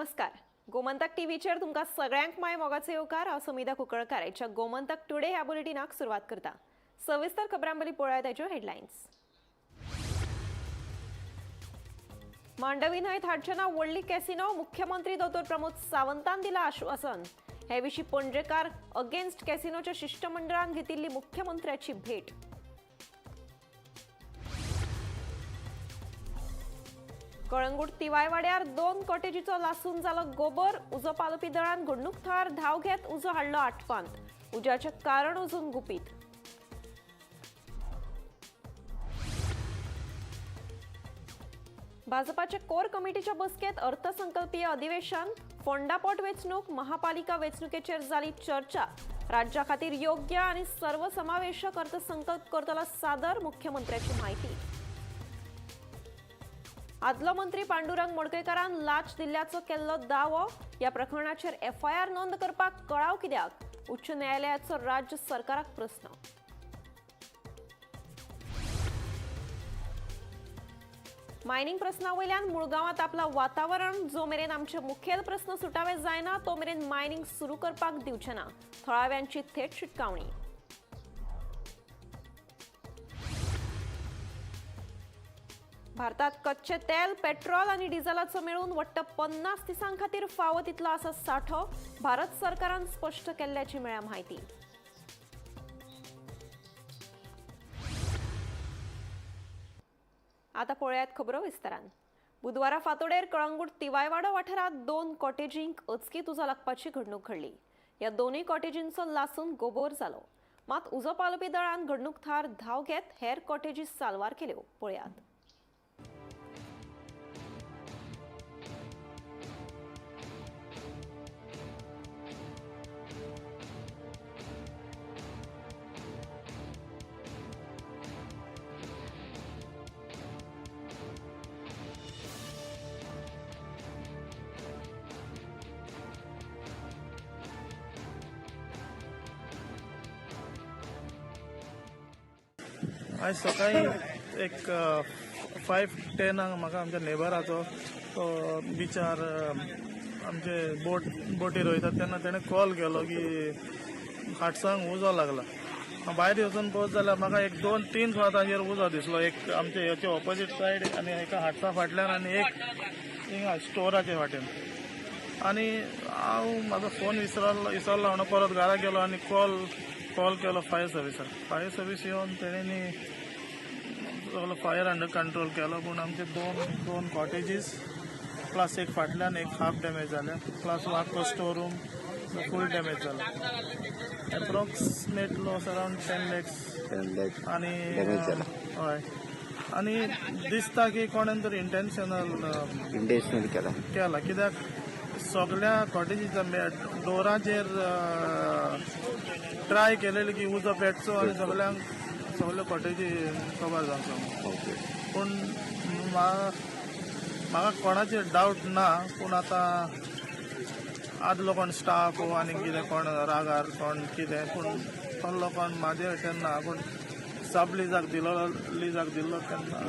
नमस्कार, गोमंतक टीव्हीचेर तुमकां सगळ्यांक my मोगाचो येवकार. हांव समिधा कुंकळकार आयच्या गोमंतक टुडे ह्या बुलेटिनाक सुरवात करता. सविस्तर खबरां पयलीं पळोवया ताच्यो हेडलायन्स. मांडवी न्हंयत हाडचे ना व्हडली कॅसिनो, मुख्यमंत्री दोतोर प्रमोद सावंतान दिला आश्वासन. हे विशीं पणजेकार अगेन्स्ट कॅसिनोच्या शिश्टमंडळान घेतिल्ली मुख्यमंत्र्याची भेट. कळंगूट तिवायवाड्यार 2 कॉटेजीचो लासून जालो गोबर. उजो पालोवपी दळान घडणूक थळार धांव घेत उजो हाडलो आटपांत. उज्याचें कारण अजून गुपीत. भाजपाचे कोर कमिटीच्या बसकेत अर्थसंकल्पीय अधिवेशन, फोंडा पोट वेंचणूक, महापालिका वेंचणुकेचेर जाली चर्चा. राज्या खातीर योग्य आनी सर्वसमावेशक अर्थसंकल्प करतलो सादर, मुख्यमंत्र्याची म्हायती. आदलो मंत्री पांडुरंग मडकयकारान लाच दिल्ल्याचो केल्लो दावो. ह्या प्रकरणाचेर एफआयआर नोंद करपाक कळाव कित्याक? उच्च न्यायालयाचो राज्य सरकाराक प्रस्न. मायनिंग प्रस्ना वयल्यान मुळगांवांत आपला वातावरण. जो मेरेन आमचे मुखेल प्रस्न सुटावे जायना तो मेरेन मायनिंग सुरू करपाक दिवचे ना, थळाव्यांची थेट शिटकावणी. भारतात कच्चे तेल, पेट्रोल आनी डिझलाचो मेळून वट्ट 50 दिसां खातीर फावो तितलो आसा साठो, भारत सरकारान स्पश्ट केल्ल्याची मेळ्ळ्या म्हायती. आता पळयात खबरो विस्तारान. बुधवारा फांतोडेर कळंगूट तिवायवाडो वाठारांत 2 कॉटेजींक अचकीत उजो लागपाची घडणूक घडली. ह्या दोनूय कॉटेजींचो लासून गोबोर जालो. मात उजो पालोवपी दळान घडणूक थळार धांव घेत हेर कॉटेजी साल्वार केल्यो. पळयात. आयज सकाळी एक 5:10 म्हाका आमच्या नेबराचो तो बिचार आमचे बोटीर वयता तेन्ना तेणें कॉल केलो की हाटसांक उजो लागला. हांव भायर वचून पळोवत जाल्यार म्हाका एक 2-3 सुवातांचेर उजो दिसलो. एक आमचे हेचे ऑपोजीट सायड आनी एका हाटसा फाटल्यान आनी एक हिंगा स्टोराचे वाटेन. आनी हांव म्हाजो फोन विसरलो म्हणून परत घरा गेलो आनी कॉल केलो फायर सर्विसाक. फायर सर्वीस येवन तेणेंनी सगलो फायर अंडर कंट्रोल केलो. पूण आमचे दोन कॉटेजीस प्लस एक फाटल्यान एक हाफ डॅमेज जालें, प्लस वाको स्टोर रूम फूल डॅमेज जाला. Approximate loss around 10 lakhs. आनी हय, आनी दिसता की कोणेन तरी इंटेन्शनल केला. कित्याक सगल्या कॉटेजीच्या डोराचेर ट्राय केलेली की उजो पेटचो आनी सगल्यांक सगल्यो कॉटेजी कबर जावचो. पूण म्हाका कोणाचेर डावट ना. पूण आतां आदलो कोण स्टाफ आनी कितें कोण रागार कोण कितें, पूण तसलो कोण म्हाजे वटेन ना. पूण सब लिजाक दिल्लो तेन्ना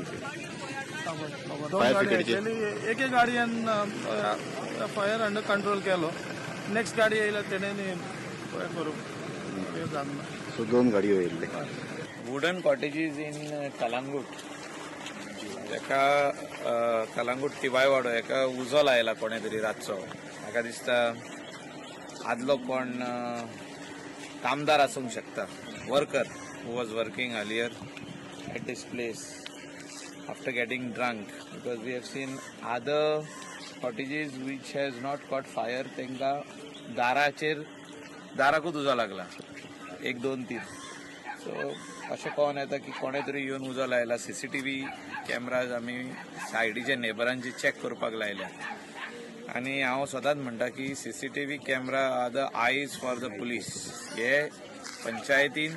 दोन गाडी एक्चुअली एके गाडयेन फायर अंडर कंट्रोल केलो. नेक्स्ट गाडी येयल्या तेणें करूंक जावंक ना. सो 2 गाडयो येयल्ले. वुडन कॉटेजीस इन कलांगूट, एका कलांगूट तिवायवाडो एका उजो लायला कोणे तरी रातचो. म्हाका दिसता आदलो कोण कामदार आसूंक शकता, worker who was working earlier at this place after getting drunk, because we have seen other cottages which has not caught fire. तेंका दाराकूच उजो लागला 1, 2, 3. सो अशें कळोन येता की कोणे तरी येवन उजो लायला. सीसीटीव्ही कॅमराज आमी सायडीच्या नेबरांचे चॅक करपाक लायल्या. आनी हांव सदांच म्हणटा की CCTV camera are the eyes for the police. हे पंचायतीन,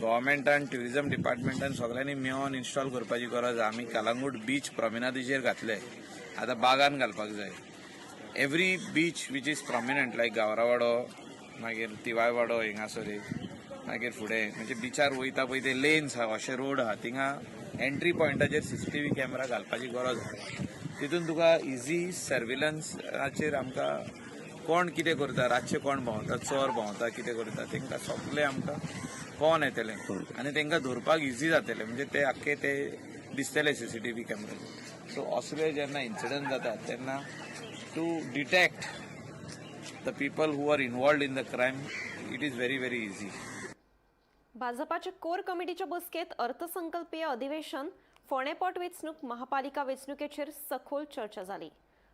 गव्हर्मेंटान, ट्युरिझम डिपार्टमेंटान सगळ्यांनी मेळोन इन्स्टॉल करपाची गरज. आमी कलांगूट बीच प्रॉमिनादीचेर घातले, आतां बागान घालपाक जाय. Every beach which is prominent like Gavrawado, मागीर तिवायवाडो हिंगासर, मागीर फुडें म्हणजे बिचार वयता पळय ते लेन्स आहा, अशे रोड आहा, थिंगा एंट्री पॉयंटाचेर सीसीटीव्ही कॅमेरा घालपाची गरज आहा. तितून तुका इजी सर्विलन्साचेर आमकां कोण कितें करता, रातचे कोण भोंवता, चोर भोंवता, कितें करता, तांकां सगळें आमकां कळोन येतलें आनी तांकां धरपाक इजी जातलें. म्हणजे ते आख्खे ते दिसतले सीसीटीव्ही कॅमेरा. सो असले जेन्ना इन्सिडंट जाता तेन्ना to detect the people who are involved in the crime it is very very easy. भाजपाच्या कोर कमिटीच्या बसकेत अर्थसंकल्पीय अधिवेशन, फोंडें पोट वेंचणूक, महापालिका वेंचणुकेचेर सखोल चर्चा जाली.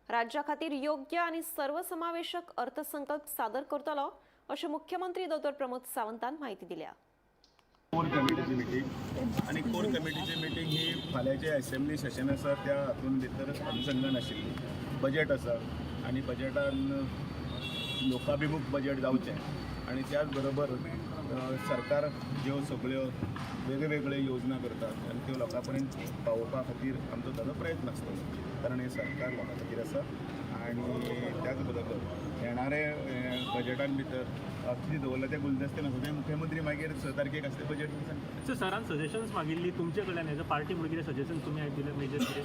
राज्या खातीर योग्य आनी सर्वसमावेशक अर्थसंकल्प सादर करतलो अशें मुख्यमंत्री दोतोर प्रमोद सावंतान म्हायती दिल्या. कोर कमिटीची मिटींग आनी कोर कमिटीची मिटींग ही फाल्यांचे असेंब्ली सेशन आसा त्या हातून भितर अनुसंधान आशिल्ली. बजेट आसा आनी बजेटान लोकाभिमूख बजेट जावचें आनी त्याच बरोबर सरकार ज्यो सगळ्यो वेगळ्यो वेगळ्यो योजना करतात आनी त्यो लोकां पर्यंत पावोवपा खातीर आमचो ताजो प्रयत्न आसतलो, कारण हें सरकार लोकां खातीर आसा. आनी त्याच बरोबर येणारे बजेटान भितर कितें दवरलां तें गुलदस्ते नासता, तें मुख्यमंत्री मागीर 6 तारखेक आसता बजेट सांगता. सो सरान सजेशन्स मागिल्ली तुमचे कडल्यान, एज अ पार्टी म्हणून कितें सजेशन तुमी दिले मेजर कितें?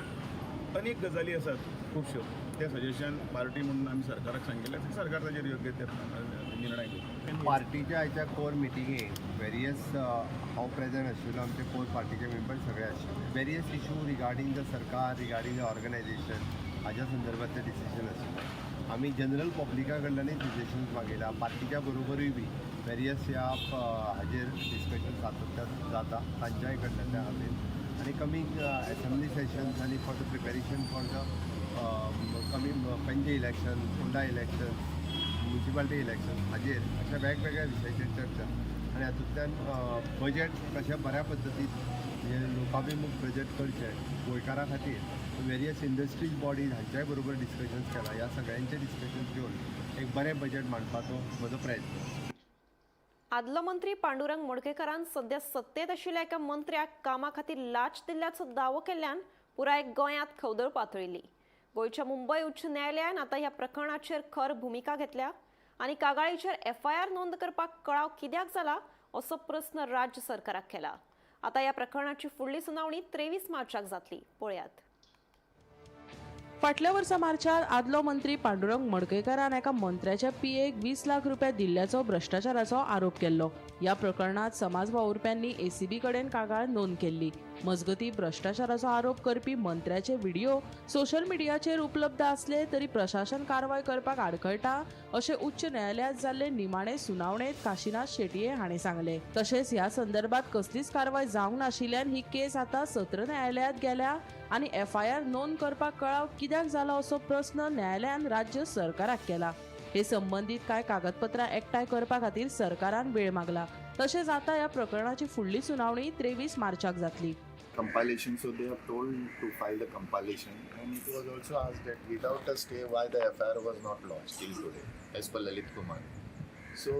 अनेक गजाली आसात खुबश्यो, ते सजेशन पार्टी म्हणून आमी सरकाराक सांगिल्लें, सरकार ताजेर योग्य ते निर्णय घेतले. पार्टीच्या आयच्या कोर मिटिंगेक वेरियस हांव प्रेजंट आशिल्लो, आमचे कोर पार्टीचे मेंबर सगळे आशिल्ले. वेरियस इशू रिगार्डींग the सरकार, रिगार्डींग the organisation हाज्या संदर्भातले डिसिजन आशिल्ले. आमी जनरल पब्लिका कडल्यानूय सजेशन्स मागयला, पार्टीच्या बरोबरूय बी वेरियस ह्या हाजेर डिस्कशन सातत्यान जाता तांच्याय कडल्यान त्या खातीर. आनी कमींग एसेंब्ली सेशन्स आनी for the preparation for the coming Panaji election, Ponda election, municipality election हाजेर अशा वेगवेगळ्या विशयाचेर चर्चा आनी हातूंतल्यान बजेट कशें बऱ्या पद्दतीन म्हणजे लोकाभिमूख बजेट करचें गोंयकारां खातीर वेरियस इंडस्ट्रीज बॉडीज हांच्याय बरोबर डिस्कशन्स केला. ह्या सगळ्यांचे डिस्कशन्स घेवन एक बरें बजेट मांडपाचो म्हजो प्रयत्न. आदलो मंत्री पांडुरंग मोडकेकारान सध्या सत्तेत आशिल्ल्या एका मंत्र्याक कामा खातीर लाच दिल्ल्याचो दावो केल्ल्यान पुराय गोंयांत खवदळ पातळिल्ली. गोंयच्या मुंबय उच्च न्यायालयान आतां ह्या प्रकरणाचेर खर भुमिका घेतल्या आनी कागाळीचेर एफआयआर नोंद करपाक कळाव कित्याक जाला असो प्रस्न राज्य सरकाराक केला. आतां ह्या प्रकरणाची फुडली सुनावणी 23 मार्चाक जातली. पळयात. फाटल्या वर्सा मार्चात आदलो मंत्री पांडुरंग मडकयकारान एका मंत्र्याच्या पीएक 20 लाख रुपया दिल्ल्याचो भ्रश्टाचाराचो आरोप केल्लो. ह्या प्रकरणात समाज वावुरप्यांनी एसीबी कडेन कागाळ नोंद केल्ली. मजगती भ्रश्टाचाराचो आरोप करपी मंत्र्याचे व्हिडिओ सोशल मिडियाचेर उपलब्ध आसले तरी प्रशासन कारवाय करपाक आडखळटा अशें उच्च न्यायालयांत जाल्ले निमाणे सुनावणेंत काशीनाथ शेटये हांणी सांगलें. तशेंच ह्या संदर्भात कसलीच कारवाय जावंक नाशिल्ल्यान ही केस आतां सत्र न्यायालयांत गेल्या आनी एफआयआर नोंद करपाक कळाव कित्याक जालो असो प्रस्न न्यायालयान राज्य सरकाराक केला. हे संबंदीत कांय कागदपत्रां एकठांय करपा खातीर सरकारान वेळ मागला. तशेंच आतां ह्या प्रकरणाची फुडली सुनावणी 23 मार्चाक जातली. Compilation, so they have told to file the compilation, and it was also asked that without a stay why the FIR was not launched till today as per Lalit Kumar. So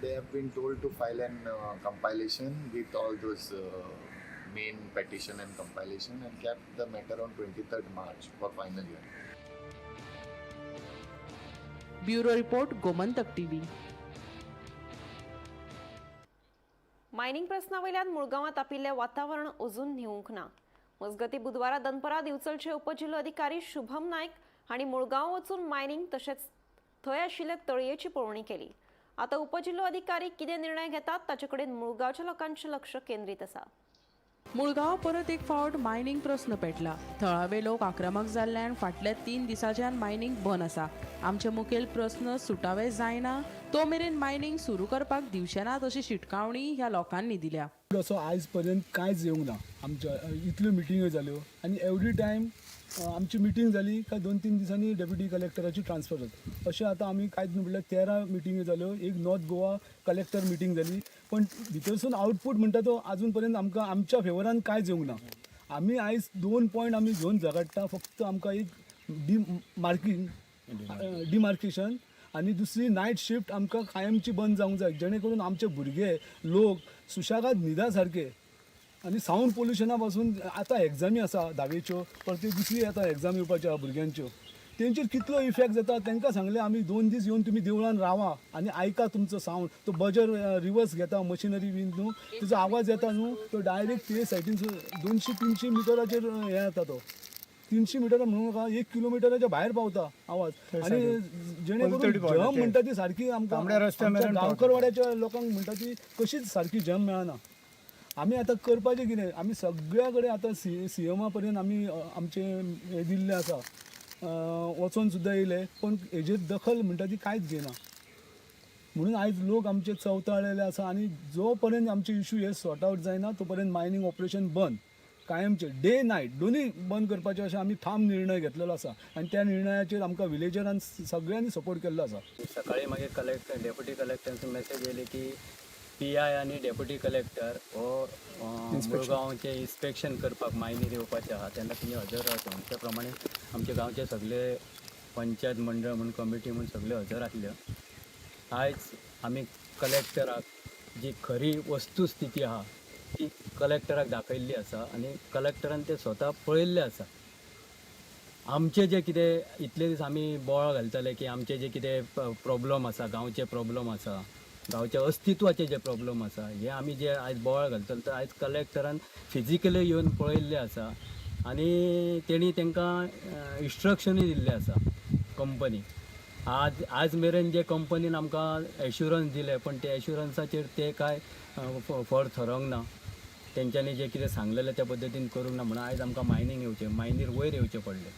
they have been told to file an compilation with all those main petition and compilation and kept the matter on 23rd March for final hearing. Bureau report, Gomantak TV. Mining प्रस्नावयल्यान मुळगांवांत आपिल्लें वातावरण अजून न्हिवूंक ना. मजगती बुधवारा दनपरां दिवचलचे उपजिल्लोधिकारी शुभम नायक हांणी मुळगांव वचून mining तशेंच थंय आशिल्ले तळयेची पळोवणी केली. आतां उपजिल्लोधिकारी कितें निर्णय घेतात ताचे कडेन मुळगांवच्या लोकांचें लक्ष केंद्रीत आसा. मुळगांव परत एक फावट मायनिंग प्रस्न पेटला. थळावे लोक आक्रमक जाल्ल्यान फाटल्या 3 दिसांच्यान मायनिंग बंद आसा. आमचे मुखेल प्रस्न सुटावे जायना तो मेरेन मायनिंग सुरू करपाक दिवचे नात अशी शिटकावणी ह्या लोकांनी दिल्या. असो आयज पर्यंत कांयच येवंक ना. आमच्या इतल्यो मिटिंग्यो जाल्यो आनी एवरी टायम आमची मिटींग जाली काय 2-3 दिसांनी डेप्युटी कलेक्टराची ट्रान्सफर जाता. अशें आतां आमी कांयच न्हू म्हणल्यार 13 मिटिंग्यो जाल्यो, एक नॉर्थ गोवा कलेक्टर मिटींग जाली, पण भितरसून आउटपूट म्हणटा तो आजून पर्यंत आमकां आमच्या फेवरान कांयच येवंक ना. आमी आयज 2 पॉयंट आमी घेवन झगडटा, फक्त आमकां एक डिमार्केशन आनी दुसरी नायट शिफ्ट आमकां कायमची बंद जावंक जाय, जेणे करून आमचे भुरगे लोक सुशेगाद न्हिदा सारके आनी सावंड पोल्युशना पासून. आतां एग्जामी आसा 10वेच्यो, परती दुसरी आतां एग्जाम येवपाच्यो आहा भुरग्यांच्यो, तेंचेर कितलो इफेक्ट जाता. तांकां सांगलें आमी 2 दीस येवन तुमी देवळान रावा आनी आयका तुमचो सावंड, तो बजर रिवर्स घेता मशिनरी बीन न्हू, तेजो आवाज येता न्हू तो डायरेक्ट ते सायडीन 200-300 मिटराचेर हें येता तो. 300 मिटरां म्हणू नाका, 1 किलोमिटराच्या भायर पावता आवाज. आनी जेणे करून झम म्हणटा ती सारकी आमकां गांवकरवाड्याच्या लोकांक म्हणटा ती कशीच सारकी झम मेळना. आमी आतां करपाचें कितें, आमी सगळ्या कडेन आतां सीएमा पर्यंत आमी आमचें हें दिल्लें आसा, वचोन सुद्दां येयले, पूण हेजेर दखल म्हणटा ती कांयच घेयना. म्हणून आयज लोक आमचे चवताळलेले आसा आनी जो पर्यंत आमचे इशू हे सॉर्ट आवट जायना तो पर्यंत मायनींग ऑपरेशन बंद, कायमचे डे नायट दोनूय बंद करपाचे अशें आमी ठाम निर्णय घेतलेलो आसा आनी त्या निर्णयाचेर आमकां विलेजरान सगळ्यांनी सपोर्ट केल्लो आसा. सकाळी मागीर कलेक्टर, डेप्युटी कलेक्टरांचो मेसेज येयली की पीआय आनी डेप्युटी कलेक्टर हो मुळगांवचें इन्स्पेक्शन करपाक मायनीर येवपाचें आहा, तेन्ना तुमी हजर रावचें. त्या प्रमाणे आमच्या गांवचे सगळे पंचायत मंडळ म्हूण कमिटी म्हूण सगळे हजर आसले. आयज आमी कलेक्टराक जी खरी वस्तुस्थिती आहा ती कलेक्टराक दाखयल्ली आसा आनी कलेक्टरान ते स्वता पळयल्लें आसा. आमचे जे कितें इतले दीस आमी बोवाळ घालताले की आमचे जे कितें प्रॉब्लम आसा, गांवचे प्रॉब्लम आसा, गांवच्या अस्तित्वाचे जे प्रॉब्लम आसा, हे आमी जे आयज बोवाळ घालतले तर आयज कलेक्टरान फिजिकली येवन पळयल्लें आसा आनी तेणी तांकां इन्स्ट्रक्शनूय दिल्लें आसा कंपनी. आज मेरेन जे कंपनीन आमकां एश्युरन्स दिले पण ते एश्युरन्साचेर ते कांय फर थरोंक ना, तेंच्यांनी जें कितें सांगलेलें त्या पद्दतीन करूंक ना म्हणून आयज आमकां मायनींग येवचें, मायनीर वयर येवचें पडलें.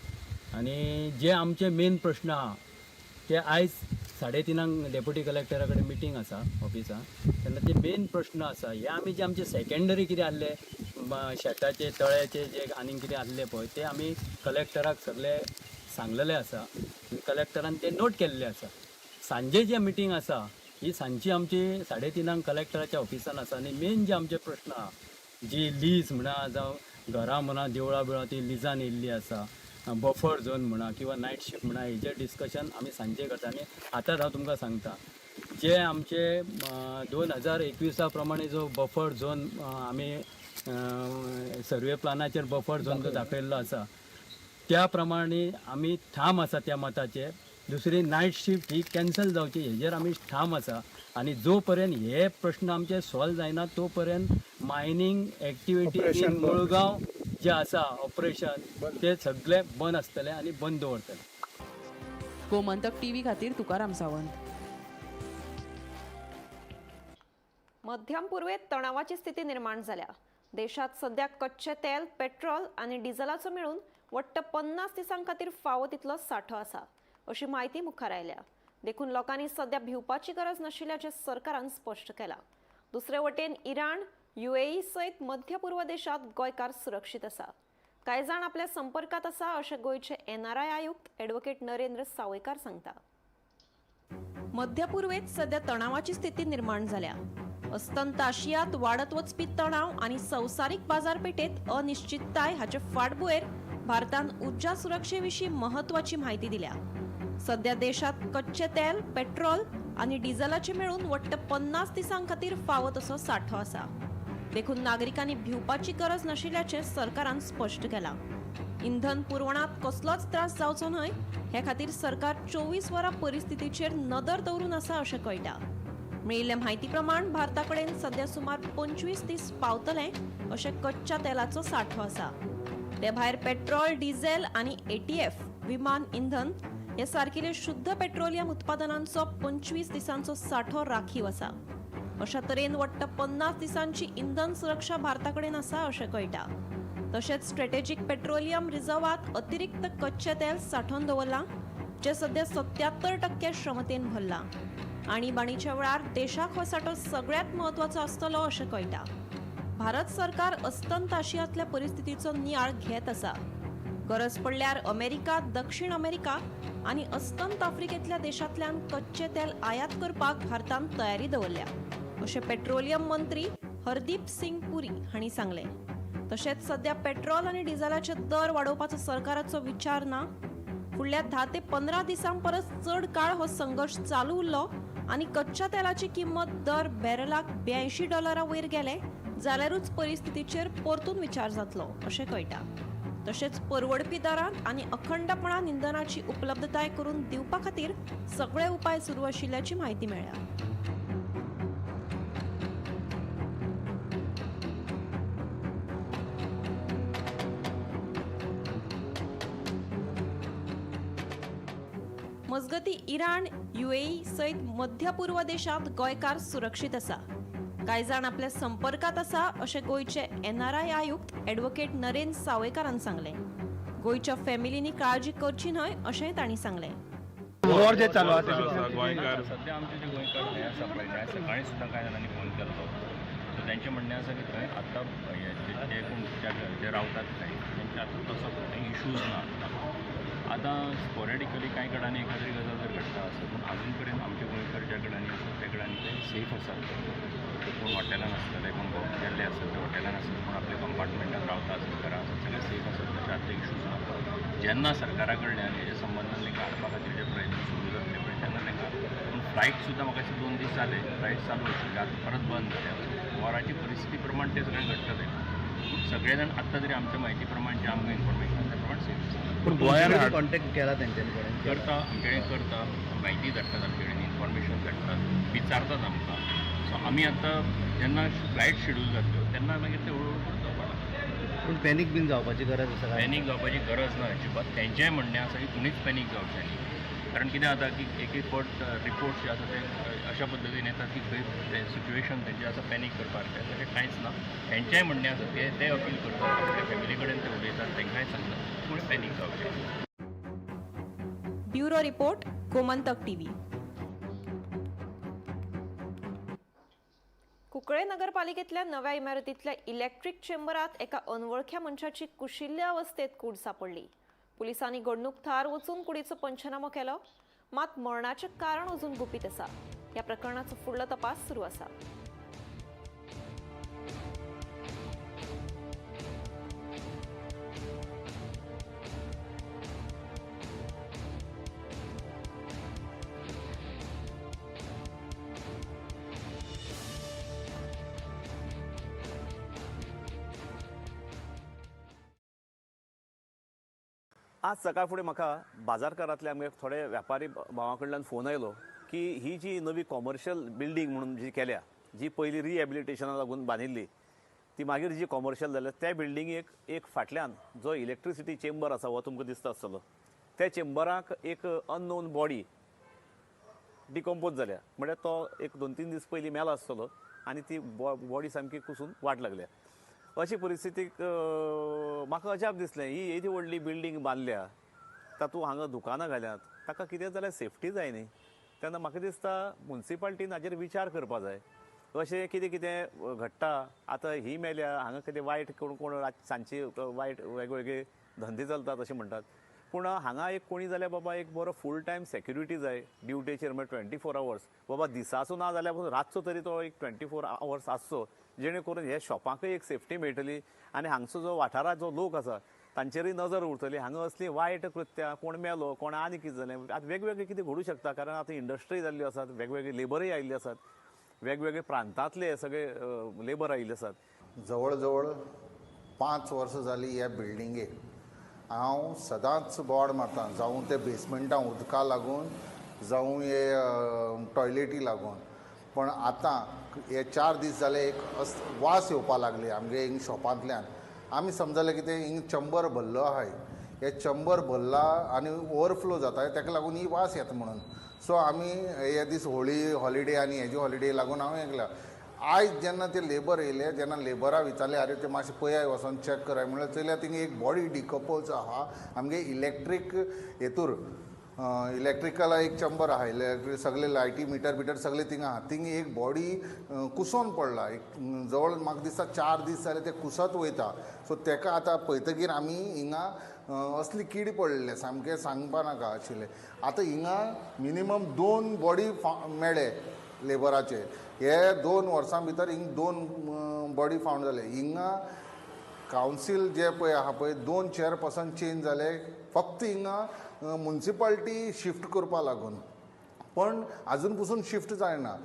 आनी जे आमचे मेन प्रश्न आहा ते आयज 3:30 डेप्युटी कलेक्टरा कडेन मिटींग आसा ऑफिसान, तेन्ना ते मेन प्रश्न आसा हे आमी जे आमचे सेकेंडरी कितें आहले शेताचे तळ्याचे जे आनीक कितें आहले पळय ते आमी कलेक्टराक सगळे सांगलेले आसा आनी कलेक्टरान ते नोट केल्ले आसा. सांजे जे मिटींग आसा ही सांजची आमची 3:30 कलेक्टराच्या ऑफिसान आसा आनी मेन जे आमचे प्रश्न आहा जी लीज म्हणा जावं घरां म्हणा देवळां बिळां ती लिजान येयल्ली आसा, बफर झोन म्हणा किंवा नायट शिफ्ट म्हणा, हेजेर डिस्कशन आमी सांजे करता. आनी आतांच हांव तुमकां सांगता जे आमचे 2021 प्रमाणे जो बफर झोन आमी सर्वे प्लानाचेर बफर झोन जो दाखयल्लो आसा त्या प्रमाणे आमी ठाम आसा त्या मताचेर. दुसरी नायट शिफ्ट ही कॅन्सल जावची हेजेर आमी ठाम आसा आनी जो पर्यंत हे प्रश्न आमचे सॉल्व जायना तो पर्यंत मायनींग एक्टिविटी इन मुळगांव जे आसा ऑपरेशन ते सगळे बंद आसतले आनी बंद दवरतले. गोमंतक टीव्ही खातीर तुकाराम सावंत. मध्यम पूर्वेत तणावाची स्थिती निर्माण जाल्या. देशात सध्या कच्चे तेल, पेट्रोल आनी डिझलाचो मेळून वट्ट 50 दिसां खातीर फावो तितलो सांठो आसा अशी म्हायती मुखार आयल्या. देखून लोकांनी सध्या भिवपाची गरज नाशिल्ल्याचें सरकारान स्पश्ट केलां. दुसरे वटेन इराण, युएई सयत मध्य पूर्व देशात गोंयकार सुरक्षीत आसा. कांय जाण आपल्या संपर्कात आसा अशें गोंयचे एनआरआय आयुक्त ॲडव्होकेट नरेंद्र सावयकार सांगता. मध्य पूर्वेत सध्या तणावाची स्थिती निर्माण जाल्या. अस्तंत आशियात वाडत वचपी तणाव आनी संवसारीक बाजारपेठेत अनिश्चितताय हाचे फाटभुंयेर भारतान उर्जा सुरक्षे विशीं महत्वाची म्हायती दिल्या. सध्या देशात कच्चे तेल, पेट्रोल आनी डिझलाचे मेळून वट्ट 50 दिसां खातीर फावो तसो सांठो आसा. देखून नागरिकांनी भिवपाची गरज नाशिल्ल्याचें सरकारान स्पश्ट केलां. इंधन पुरवणांत कसलोच त्रास जावचो न्हय हे खातीर सरकार 24 वरां परिस्थितीचेर नदर दवरून आसा अशें कळटा. मेळिल्ले म्हायती प्रमाण भारता कडेन सध्या सुमार 25 दीस पावतले अशें कच्च्या तेलाचो सांठो आसा. ते भायर पेट्रोल, डिझेल आनी एटीएफ विमान इंधन हे सारकिले शुद्ध पेट्रोलियम उत्पादनांचो 25 दिसांचो सांठो राखीव आसा. अशा तरेन वट्ट 50 दिसांची इंधन सुरक्षा भारता कडेन आसा अशें कळटा. तशेंच स्ट्रेटेजीक पेट्रोलियम रिझर्वात अतिरिक्त कच्चें तेल सांठोवन दवरलां जें सध्या 77% क्षमतेन भरलां. आणीबाणीच्या वेळार देशाक हो सांठो सगळ्यांत म्हत्वाचो आसतलो अशें कळटा. भारत सरकार अस्तंत आशियांतल्या परिस्थितीचो नियाळ घेत आसा. गरज पडल्यार अमेरिका, दक्षिण अमेरिका आनी अस्तंत आफ्रिकेंतल्या देशांतल्यान कच्चें तेल आयात करपाक भारतान तयारी दवरल्या अशें पेट्रोलियम मंत्री हरदीप सिंग पुरी हांणी सांगलें. तशेंच सध्या पेट्रोल आनी डिझलाचे दर वाडोवपाचो सरकाराचो विचार ना. फुडल्या 10 ते 15 दिसां परस चड काळ हो संघर्श चालू उरलो आनी कच्च्या तेलाची किंमत दर बॅरलाक $82 वयर गेले जाल्यारूच परिस्थितीचेर परतून विचार जातलो अशें कळटा. तशेंच परवडपी दरांत आनी अखंडपणान इंधनाची उपलब्धताय करून दिवपा खातीर सगळे उपाय सुरू आशिल्ल्याची म्हायती मेळ्ळ्या. मजगती इराण, युएई सयत मध्य पूर्व देशांत गोंयकार सुरक्षीत आसा. कांय जाण आपल्या संपर्कात आसा अशें गोंयचे एनआरआय आयुक्त ॲडव्होकेट नरेंद्र सावयकारान सांगलें. गोंयच्या फॅमिलींनी काळजी करची न्हय अशेंय तांणी सांगलें. गोंयकार सध्या आमचे जे गोंयकार हे आसा पळय, हे सकाळी सुद्दां कांय जाणांनी फोन केल्लो. सो तेंचें म्हणणें आसा की थंय आतां जे कोण जे रावतात थंय तेंचे आतां तसो खंय इशूज ना. आतां स्पोरेडिकली कांय कडेन एखाद्री गजाल जर घडटा आसत, पूण आजून पर्यंत आमचे गोंयकार ज्या कडेन आसात त्या कडेन ते सेफ आसात. कोण हॉटेलान आसतले, कोण गेल्ले आसत ते हॉटेलान आसत, कोण आपल्या कंपार्टमेंटान रावता आसत, घरा आसत, सगळे सेफ आसात. तशें आतां इशूज ना. जेन्ना सरकारा कडल्यान हेजे संबंदान तांकां हाडपा खातीर जे प्रयत्न सुरू जातले पळय तेन्ना तांकां, पूण फ्लायट सुद्दां म्हाका दिसता 2 दीस जाले फ्लायट चालू आशिल्ली, आतां परत बंद जाल्या. वॉराची परिस्थिती प्रमाण तें सगळें घडटलें. पूण सगळे जाण आत्तां तरी आमच्या म्हायती प्रमाण जे आमकां इन्फॉर्मेशन आसा त्या प्रमाण सेफ आसा. पूण गोंयान कॉन्टेक्ट केला तेंच्यानी कडेन करता, आमचे कडेन करता, म्हायती धाडटात, आमचे कडेन इन्फॉर्मेशन धाडटात, विचारतात आमकां. सो आमी आतां जेन्ना फ्लायट शेड्यूल जातल्यो तेन्ना मागीर ते हळू हळू परत जावपा लागता. पूण पॅनीक बीन जावपाची गरज आसा? पॅनीक जावपाची गरज ना अजिबात. तेंचेंय म्हणणें आसा की कोणीच पॅनीक जावचें न्ही. कारण कितें जाता की एक एक फावट रिपोर्ट्स जे आसा ते अशा पद्दतीन येतात की खंय सिट्युएशन तेंचें आसा पॅनीक करपाक, तशें कांयच ना. तेंचेंय म्हणणें आसा, ते अपील करतात, आपल्या फॅमिली कडेन ते उलयतात, तांकांय सांगतात कोणी पॅनीक जावचें. Bureau report, Gomantak TV. Cuncolim नगरपालिकेतल्या नव्या इमारतीतल्या इलेक्ट्रीक चेंबरात एका अनवळख्या मनशाची कुशिल्ल्या अवस्थेत कूड सापडली. पुलिसांनी घडणूक थळार वचून कुडीचो पंचनामो केलो, मात मरणाचें कारण अजून गुपीत आसा. ह्या प्रकरणाचो फुडलो तपास सुरू आसा. आज सकाळ फुडें म्हाका बाजारकारांतल्या आमगे थोडे व्यापारी भावां कडल्यान फोन आयलो की ही जी नवी कॉमर्शियल बिल्डींग म्हणून जी केल्या, जी पयली रिहॅबिलिटेशना लागून बांदिल्ली, ती मागीर जी कॉमर्शियल जाल्या त्या बिल्डिंगेक एक फाटल्यान जो इलेक्ट्रिसिटी चेंबर आसा हो तुमकां दिसता आसतलो, त्या चेंबराक एक अननोन बॉडी डिकम्पोज जाल्या. म्हळ्यार तो एक 2-3 दीस पयलीं मेला आसतलो आनी ती बॉडी सामकी कुसून वाट लागल्या. अशी परिस्थितीक म्हाका अजाप दिसलें, ही येदी व्हडली बिल्डींग बांदल्या, तातूंत हांगा दुकानां घाल्यात, ताका कितें जाल्यार सेफ्टी जाय न्ही. तेन्ना म्हाका दिसता मुन्सिपाल्टीन हाजेर विचार करपा जाय. अशें कितें कितें घडटा आतां, ही मेल्या हांगा कितें वायट कोण कोण सांजचे वायट वेगवेगळे धंदे चलतात अशें म्हणटात, पूण हांगा एक कोणी जाल्यार बाबा एक बरो फूल टायम सेक्युरिटी जाय ड्युटेचेर, म्हळ्यार 24 आवर्स बाबा दिसाचो ना जाल्यार पूण रातचो तरी तो एक 24 आवर्स आसचो, जेणे करून हे शॉपांकय एक सेफ्टी मेळटली आनी हांगचो जो वाठारांत जो लोक आसा तांचेरूय नजर उरतली. हांगा असली वायट कृत्यां, कोण मेलो, कोण आनी कितें जालें, आतां वेगवेगळें कितें घडूं शकता, कारण आतां इंडस्ट्री जाल्ल्यो आसात, वेगवेगळे लेबरय आयिल्ले आसात, वेगवेगळे प्रांतांतले सगळे लेबर आयिल्ले आसात. जवळ जवळ 5 वर्सां जालीं ह्या बिल्डिंगेक हांव सदांच बोर्ड मारता, जावं ते बेसमेंटां उदका लागून, जावं हे टॉयलेटी लागून. पण आतां हे 4 दीस जाले एक वास येवपा लागली आमगे हिंग शॉपांतल्यान. आमी समजले की ते हिंग चंबर भरलो आहाय, हे चंबर भरला आनी ओवरफ्लो जाता, ताका लागून ही वास येता म्हणून. सो आमी हे दीस होळी हॉलिडे आनी हेजी हॉलिडे लागून हांव येयला. आयज जेन्ना ते लेबर येयले, जेन्ना लेबरा विचारले, आरे ते मातशें पळयाय वचोन चॅक कराय म्हणल्यार, चोयल्यार थिंगा एक बॉडी डिकम्पोज आहा आमगे इलेक्ट्रीक हेतूर, इलेक्ट्रिकल एक चंबर आहा, इलेक्ट्रीक सगळे लायटी मिटर बिटर सगळे थिंगा आहा. थिंगा एक बॉडी कुसोन पडला, एक जवळ म्हाका दिसता 4 दीस जाले ते कुसत वयता. सो तेका आतां पळयतकीर आमी हिंगा असली किडी पडलेले सामकें सांगपा नाका आशिल्लें. आतां हिंगा मिनिमम 2 बॉडी मेळ्ळे लेबराचे, हे 2 वर्सां भितर हिंग 2 बॉडी फावंड जाले. हिंगा कावन्सील जे पळय आहा पळय 2 चेअरपर्सन चेंज जाले, फक्त हिंगा मुन्सिपाल्टी शिफ्ट करपा लागून, पण आजून पसून शिफ्ट जायना.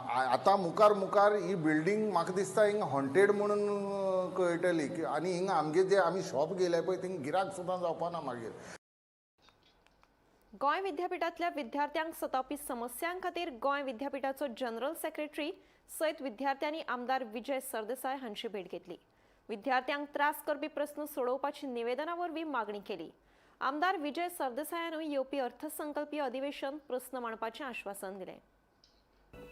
आतां मुखार मुखार ही बिल्डींग म्हाका दिसता हिंगा हॉन्टेड म्हणून कळटली की, आनी हिंगा आमगे जे आमी शॉप घेयले पळय थिंगा गिराक सुद्दां जावपा ना मागीर. गोंय विद्यापीठांतल्या विद्यार्थ्यांक सतावपी समस्यां खातीर गोंय विद्यापीठाचो जनरल सेक्रेटरी सयत विद्यार्थ्यांनी आमदार विजय सरदेसाय हांची भेट घेतली. विद्यार्थ्यांक त्रास करपी प्रस्न सोडोवपाची निवेदना वरवीं मागणी केली. आमदार विजय सरदेसायानूय येवपी अर्थसंकल्पीय अधिवेशन प्रस्न मांडपाचें आश्वासन दिलें.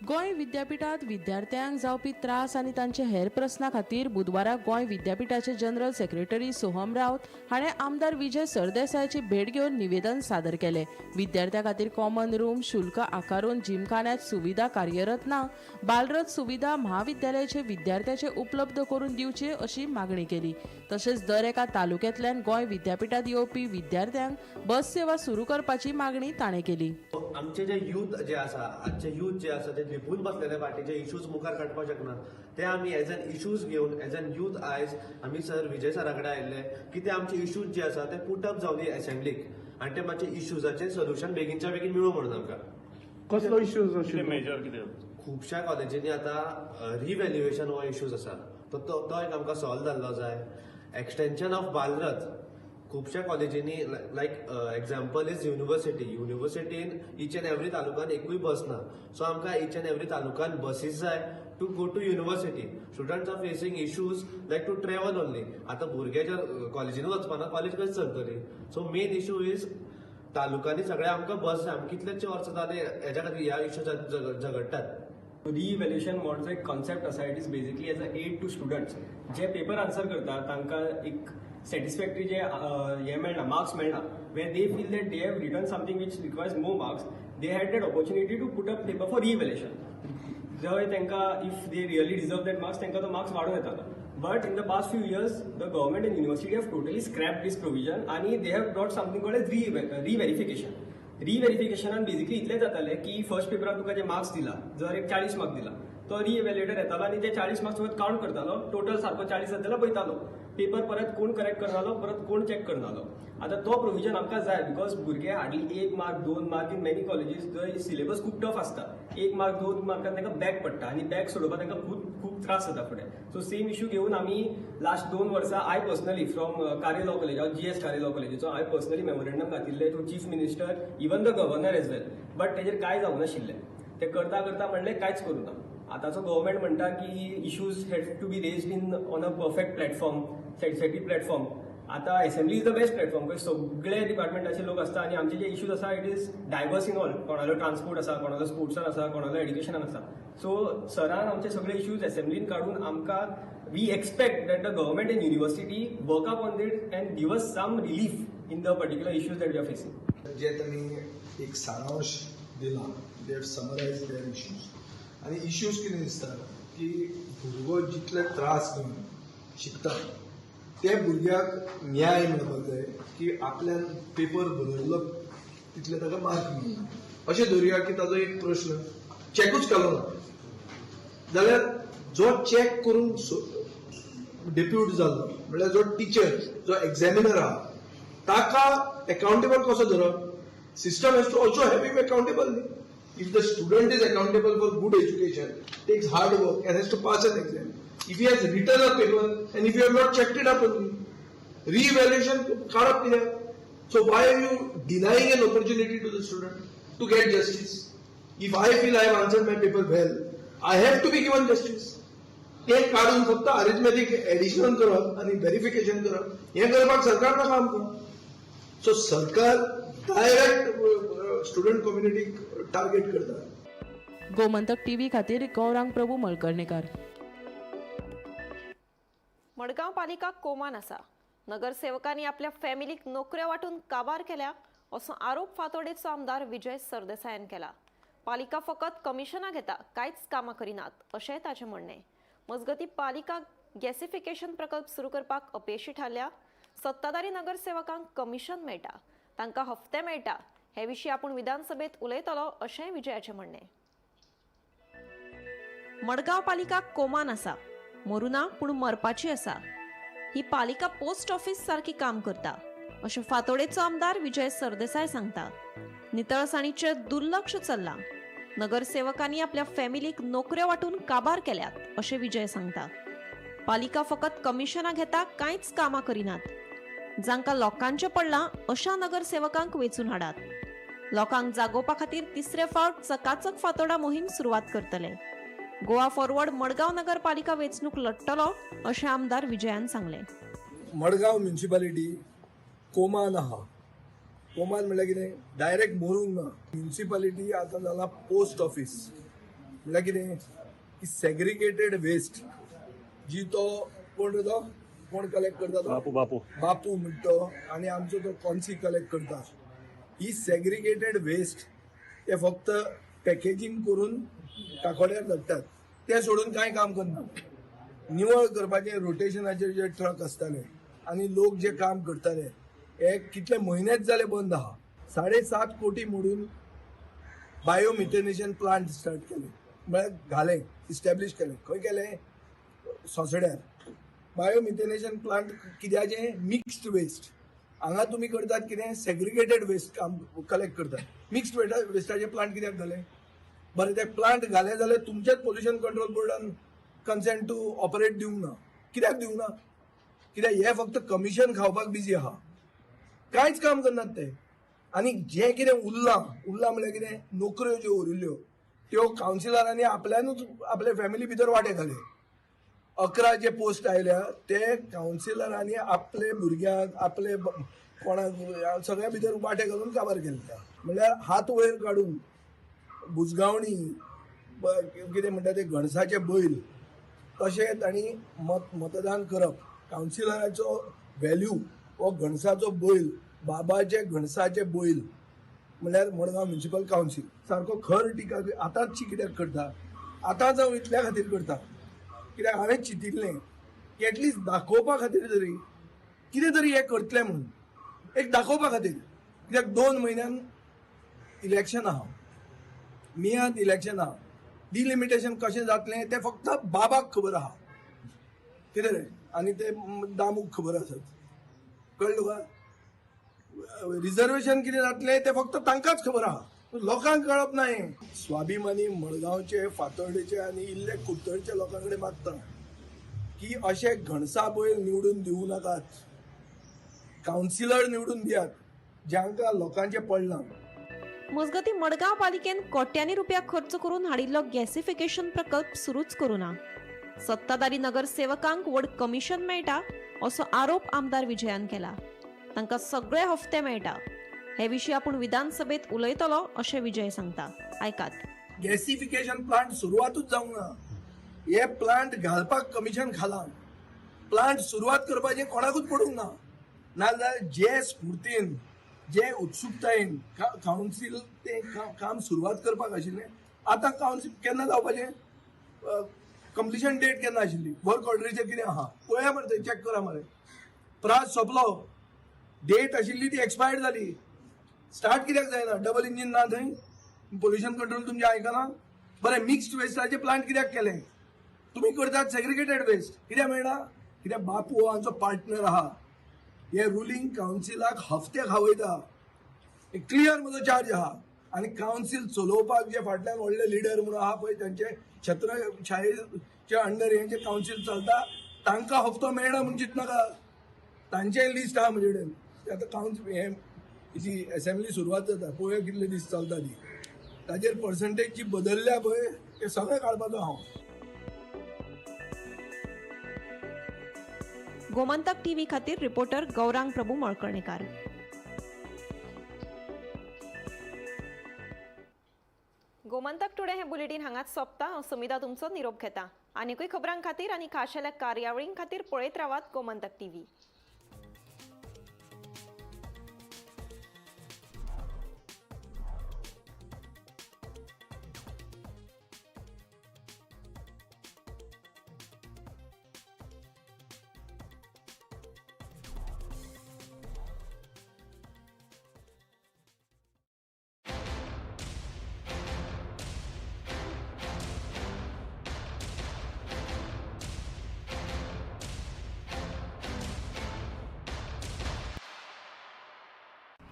गोंय विद्यापीठात विद्यार्थ्यांक जावपी त्रास आनी तांचे हेर प्रस्ना खातीर बुधवारा गोंय विद्यापीठाचे जनरल सेक्रेटरी सोहम राऊत हाणें आमदार विजय सरदेसायाची भेट घेवन निवेदन सादर केलें. विद्यार्थ्यां खातीर कॉमन रूम शुल्क आकारून जिमखान्यात सुविधा कार्यरत ना, बालरथ सुविधा म्हाविद्यालयाचे विद्यार्थ्याचे उपलब्ध करून दिवची अशी मागणी केली. तशेंच दर एका तालुक्यांतल्यान गोंय विद्यापीठात येवपी विद्यार्थ्यांक बस सेवा सुरू करपाची मागणी ताणें केली. आमचे जे यूथ जे आसा, आजचे यूथ जे आसा ते लिपून बसलेले फाटी जे इश्यूज मुखार काडपाक शकना, ते आमी एज एन इश्यूज घेवन एज एन यूथ आयज आमी सर विजय सरा कडेन आयिल्ले की ते आमचे इश्यूज जे आसा ते पुट अप जावनी एसेंब्लीक आनी ते मातशे इश्यूजाचें सोल्युशन बेगीनच्या बेगीन मेळूं म्हणून आमकां. कसलो इश्यूज? मेजर कितें? खुबश्या कॉलेजींनी आतां रिव्हॅल्युएशन हो इश्यूज आसा, तो तो एक आमकां सॉल्व जाल्लो जाय. एक्सटेंशन ऑफ बालरथ खुबश्या कॉलेजींनी, लायक एग्जाम्पल is university, युनिवर्सिटीन each and every तालुकान एकूय बस ना, सो आमकां इच एंड एवरी तालुकान बसीस जाय to go to university. Students are facing issues like to travel only. आतां भुरगे जर कॉलेजीन वचपाना कॉलेज कशी चलतली? सो मेन इशू is तालुकांनी सगळ्या आमकां बस जाय. आमी कितलेशे वर्सां जाले हेज्या खातीर ह्या इश्यूजार झगडटात. रिइव्हॅल्युएशन म्हणून एक कॉन्सेप्ट आसा, it is basically as a aid to students J paper answer करता तांकां एक सॅटिस्फॅक्टरी जे हे मेळना, मार्क्स मेळना, where they feel that they have written something which requires more marks, they had that opportunity to put up paper for re-evaluation. जंय तांकां if they really deserve that marks तांकां तो मार्क्स वाडोवन येतालो. But in the past few years the government and university have totally scrap this provision आनी they have brought something called as reverification. रिव्हेरिफिकेशनान basically इतलें जातालें की फर्स्ट पेपरान तुका जे marks दिला, जर एक 40 मार्क दिला, तो रिइव्हॅल्युएटर येतालो आनी ते 40 मार्क्स तुका काउंट करतालो, टोटल सारको 40 जाता जाल्यार पळयतालो, पेपर परत कोण करेक्ट करनालो, परत कोण चॅक करनालो. आतां तो प्रोविजन आमकां जाय because भुरगे hardly 1 mark 2 mark in many colleges जंय सिलेबस खूब टफ आसता, 1 मार्क 2 मार्कान तांकां बॅक पडटा आनी बॅक सोडोवपाक तांकां खूब खूब त्रास जाता फुडें. सो सेम इशू घेवन आमी लास्ट 2 वर्सां I personally from Kare law college, हांव जीएस कारे लॉ कॉलेजीचो, हांवें पर्सनली मेमोरेंडम घातिल्लें to chief minister, even the governor as well, but तेजेर कांय जावंक नाशिल्लें. ते करता करता म्हणलें कांयच करूं ना. आतांचो गव्हर्मेंट म्हणटा की issues have to be raised in on a perfect platform, satisfactory platform. आतां assembly is the best platform, खंय सगळे डिपार्टमेंटाचे लोक आसता आनी आमचे जे इश्यूज आसा it is diverse in all. कोणालो ट्रान्सपोर्ट आसा, कोणालो स्पोर्ट्सान आसा, कोणालो एड्युकेशनान आसा. सो सरान आमचे सगळे इश्यूज एसेंब्लीन काडून आमकां we expect that the government and university work up on it and give us some relief in the particular issues that we are facing. जे तांणी एक सारांश दिला, they have summarise their issues. आनी इश्यूज कितें दिसता की भुरगो जितले त्रास घेवन शिकता ते भुरग्याक न्याय मेळपाक जाय की आपल्यान पेपर बरयल्लो तितले ताका मार्क मेळना. अशें धरुया की ताजो एक प्रश्न चॅकूच केलो ना जाल्यार जो चॅक करून डिप्यूट जालो म्हणल्यार जो टिचर जो एग्जामिनर आहा ताका एकाउंटेबल कसो धरप? System has to also have him accountable न्ही. If the student is accountable for good education, takes hard work and has to pass an exam, if he has written a paper and if you have not checked it up only, re-evaluation काडप कित्याक? So why are you denying an opportunity to the student to get justice? If I feel I have answered my paper well, I have to be given justice. ते काडून फक्त अरिथमेटीक addition करप आनी verification करप हें करपाक सरकार नाका आमकां. सो सरकार डायरेक्ट स्टुडंट कम्युनिटीक टार्गेट करता. गोमंतक टीव्ही खातीर गौरांग प्रभू मळकर्णेकार. मडगांव पालिका कोमान आसा. नगरसेवकांनी आपल्या फॅमिलीक नोकऱ्यो वांटून काबार केल्या असो आरोप फातोडेचो आमदार विजय सरदेसायान केला. पालिका फकत कमिशनां घेता, कांयच कामां करिनात अशेंय ताचें म्हणणें. मजगतीं पालिका गॅसिफिकेशन प्रकल्प सुरू करपाक अपेशी थारल्या. सत्ताधारी नगरसेवकांक कमिशन मेळटा, तांकां हफ्ते मेळटा, हे विशीं आपूण विधानसभेत उलयतलो अशेंय विजयाचें म्हणणें. मडगांव पालिका कोमान आसा, मरुना पूण मरपाची आसा. ही पालिका पोस्ट ऑफिस सारकी काम करता अशें फातोडेचो आमदार विजय सरदेसाय सांगता. नितळसाणीचेर दुर्लक्ष चल्लां. नगरसेवकांनी आपल्या फॅमिलीक नोकऱ्यो वांटून काबार केल्यात अशें विजय सांगता. पालिका फकत कमिशनां घेता, कांयच कामां करिनात. जांकां लोकांचें पडलां अशा नगरसेवकांक वेंचून हाडात. लोकांक जागोवपा खातीर तिसरे फावट चकाचक फातोडा मोहीम सुरवात करतले. गोवा फॉरवर्ड मडगांव नगरपालिका वेंचणूक लढटलो अशें आमदार विजयान सांगलें. मडगांव म्युनिसिपालिटी कोमान आहा. कोमान म्हणल्यार कितें, डायरेक्ट मरूंक ना. म्युनिसिपालिटी आतां जाला पोस्ट ऑफिस. म्हणल्यार कितें की सेग्रिगेटेड वेस्ट जी तो कोण तो कोण कलेक्ट करता तो बापू बापू बापू म्हणटा तो आनी आमचो तो कॉन्सी कलेक्ट करता. ही सेग्रिगेटेड वेस्ट ते फक्त पॅकेजींग करून काकोड्यार धाडटात, ते सोडून कांय काम करना. निवळ करपाचे रोटेशनाचेर जे ट्रक आसताले आनी लोक जे काम करताले हे कितले म्हयनेच जाले बंद आहा. 7.5 कोटी मोडून बायोमिथेनेशन प्लांट स्टार्ट केले, म्हळ्यार घाले, इस्टॅब्लीश केले. खंय केले? सोसड्यार. बायोमिथेनेशन प्लांट कित्याचें? Mixed waste. हांगा तुमी करतात कितें? सेग्रिगेटेड वेस्ट काम कलेक्ट करतात. मिक्स्ड वेस्टाचे प्लांट कित्याक घाले? बरें, ते प्लांट घाले जाल्यार तुमचेच पोल्युशन कंट्रोल बोर्डान कन्सेंट टू ऑपरेट दिवंक ना. कित्याक दिवंक ना? कित्याक हे फक्त कमिशन खावपाक बिजी आहा, कांयच काम करनात ते. आनी जें कितें उरलां उरलां म्हणल्यार कितें, नोकऱ्यो ज्यो उरिल्ल्यो त्यो कावन्सिलरांनी आपल्यानूच आपल्या फॅमिली भितर वांटे घाले. 11 जे पोस्ट आयल्या ते कावन्सिलरांनी आपले भुरग्यांक आपले कोणाक सगळ्या भितर वांटे घालून काबार केल्ले. म्हणल्यार हात वयर काडून बुजगावणी कितें म्हणटा ते घणसाचे बैल तशें तांणी मतदान करप. कावन्सिलराचो व्हॅल्यू हो घणसाचो बैल, बाबाचे घणसाचे बैल म्हणल्यार मडगांव म्युनिसिपल कावन्सील. सारको खर टिका आतांच कित्याक करता, आतांच हांव इतल्या खातीर करता कित्याक हांवें चिंतिल्लें की एटलिस्ट दाखोवपा खातीर तरी कितें तरी हें करतलें म्हणून, एक दाखोवपा खातीर. कित्याक 2 म्हयन्यान इलेक्शन आहा, मेयांत इलेक्शन आहा. डिलिमिटेशन कशें जातलें तें फक्त बाबाक खबर आहा, कितें रे, आनी ते दामूक खबर आसत, कळ्ळें तुका? रिजर्वेशन कितें जातलें तें फक्त तांकांच खबर आहा, लोकांक कळप ना. हें स्वाभिमानी मडगांवचे, फातोर्डेचे आनी इल्ले कुडतरचे लोकां कडेन मागता की अशे घणसा बैल निवडून दिवं नाकात, कावन्सिलर निवडून दियात जांकां लोकांचें पडलां. मजगतीं मडगांव पालिकेन कोट्यांनी रुपया खर्च करून हाडिल्लो गॅसिफिकेशन प्रकल्प सुरूच करूं ना. सत्ताधारी नगरसेवकांक व्हड कमिशन मेळटा असो आरोप आमदार विजयान केला. तांकां सगळे हफ्ते मेळटा. हे विशीं आपूण विधानसभेत उलयतलो अशें विजय सांगता. आयकात. गॅसिफिकेशन प्लांट सुरवातूच जावंक ना. हे प्लांट घालपाक कमिशन खालां, प्लांट सुरवात करपाचें कोणाकूच पडूंक ना. नाजाल्यार जे स्फुर्तीन, जे उत्सुकतायेन कावन्सील तें काम सुरवात करपाक आशिल्लें, आतां कावन्सील केन्ना जावपाचें? कंप्लिशन डेट केन्ना आशिल्ली? वर्क ऑर्डरीचेर कितें आहा पळया मरे, थंय चॅक करा मरे. प्रास सोंपलो, डेट आशिल्ली ती एक्सपायर्ड जाली. स्टार्ट कित्याक जायना? डबल इंजीन ना थंय, पोल्युशन कंट्रोल तुमचें आयकना. बरें, मिक्स्ड वेस्टाचे प्लांट कित्याक केलें? तुमी करतात सेग्रिगेटेड वेस्ट, कित्याक मेळना? कित्याक बापू हो आमचो पार्टनर आहा. हे रुलींग कावन्सिलाक हफ्ते खावयता, क्लियर म्हजो चार्ज आहा. आनी कावन्सील चलोवपाक जे फाटल्यान व्हडले लिडर म्हणून आहा पळय, तांचे छत्रछायेच्या अंडर हे जे कावन्सील चलता तांकां हफ्तो मेळना म्हूण चिंतनाका. तांचें लिस्ट आहा म्हजे कडेन. आतां कावन्सील हे जी एसेंब्ली सुरवात जाता पळोवया कितले दीस चलता ती, ताजेर पर्संटेज जी बदलल्या पळय ते सगळें काडपाचो हांव. गोमंतक टीव्ही खातीर रिपोर्टर गौरांग प्रभू मळकर्णेकार. गोमंतक टुडे हे बुलेटीन हांगाच सोंपता. हांव सुमिता तुमचो निरोप घेता. आनीकूय खबरां खातीर आनी खाशेल्या कार्यावळीं खातीर पळयत रावात Gomantak TV.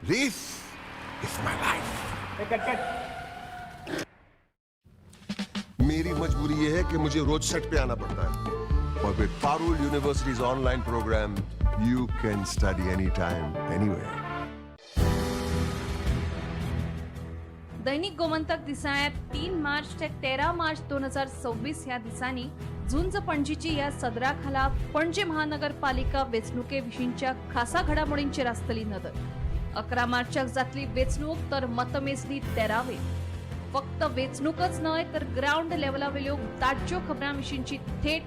This is my life. मेरी मजबूरी ये है कि मुझे रोज सेट पे आना पड़ता है, और with Parul University's online program, you can study anytime, anywhere. दैनिक गोमंतक दिसाळ्यांत 3 मार्च ते 13 मार्च 2026 ह्या दिसांनी झुंज पणजीची ह्या सदरा खाला पणजे महानगरपालिका वेंचणुके विशींच्या खासा घडामोडींचेर आसतली नदर. 11 मार्चाक जातली वेंचणूक तर मतमेजणी 13वेक. फक्त वेंचणूकच न्हय तर ग्रावंड लेव्हलावेल्यो ताज्यो खबरां विशींची थेट